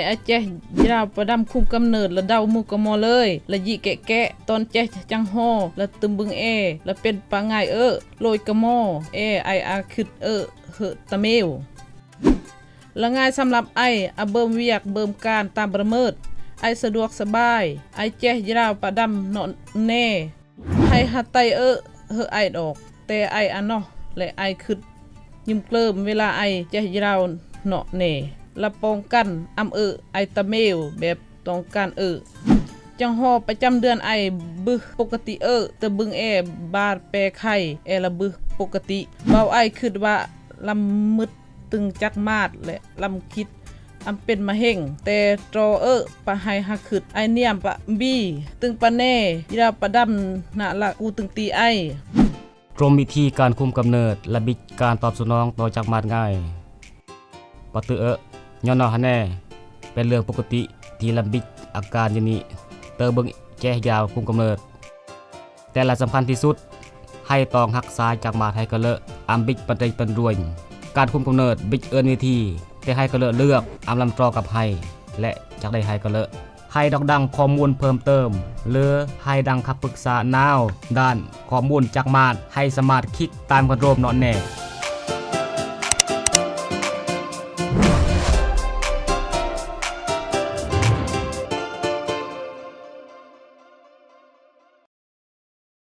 ອາແຈຍາວປາດຳຄຸມກຳເນີດ ລະເດົາໝູກະມໍເລີຍ ລະຢິແກະໆ ຕອນແຈຍຈັງຫໍ່ ລະຕຶມບຶງແອ ລະເປັນປາງ່າຍເອີ ໂລຍກະມໍແອ ໄອອາຂຶດເອີ ເຫີຕະເມວ ລະງ່າຍສຳລັບໄອ ອາເບິ່ມວຽກເບິ່ມການຕາມປະເມີດ ໄອສະດວກສະບາຍ ໄອແຈຍາວປາດຳເນາະແນ່ ໄອຫາໄຕເອີ ເຫີໄອດອກ ແຕ່ໄອອາເນາະ ແລະໄອຂຶດ ຍືມເກິ່ມເວລາໄອແຈຍາວເນາະແນ່ ລະປ້ອງກັນອຳເອີ ໄອຕະເມວແບບຕ້ອງການເອີ ຈັງຫໍ່ປະຈຳເດືອນໄອບຶກປົກກະຕິເອີ ຕະບຶງແອບາດແປໄຂ່ແອລະບຶກປົກກະຕິ ເບົາໄອຂຶດວ່າລຳມຶດ ຕຶງຈັກໝາດ ແລະລຳຄິດອຳເປັນມະເຮັງ ແຕ່ຕໍເອີ ປະໄຫຫາຂຶດ ໄອນຽມປະບີ ຕຶງປະແນ່ ຢາປະດຳນະລະກູຕຶງຕີໄອ. ກົມວິທີການຄຸມກຳເນີດ ລະບິດການຕອບສະໜອງຕໍ່ຈັກໝາດງ່າຍ ປະຕຶເອີ ຍ້ອນເນາະຫັ້ນແນ່ ເປັນເລື່ອງປົກກະຕິທີ່ລຳບິດອາການຢູ່ນີ້ ເຕີເບິ່ງແຈຍາວຄຸມກຳເນີດ ແຕ່ລະສຳຄັນທີ່ສຸດ ໄຮຕ້ອງຮັກສາຈັກໝາດໄຮກະເລີ ອຳບິດປັນເຕັງປັນດ້ວຍ ການຄຸມກຳເນີດ ບິດເອີ້ນວິທີ ແຕ່ໄຮກະເລີເລືອກ ອຳລຳຕໍ່ກັບໄຮ ແລະ ຈັກໄດ້ໄຮກະເລີ ໄຮດອກດັງຂໍ້ມູນເພີ່ມເຕີມ ຫຼື ໄຮດັງຄຳປຶກສານາວ ດ້ານຂໍ້ມູນຈັກໝາດ ໄຮສາມາດຄລິກຕາມກັນໂຣມເນາະແນ່.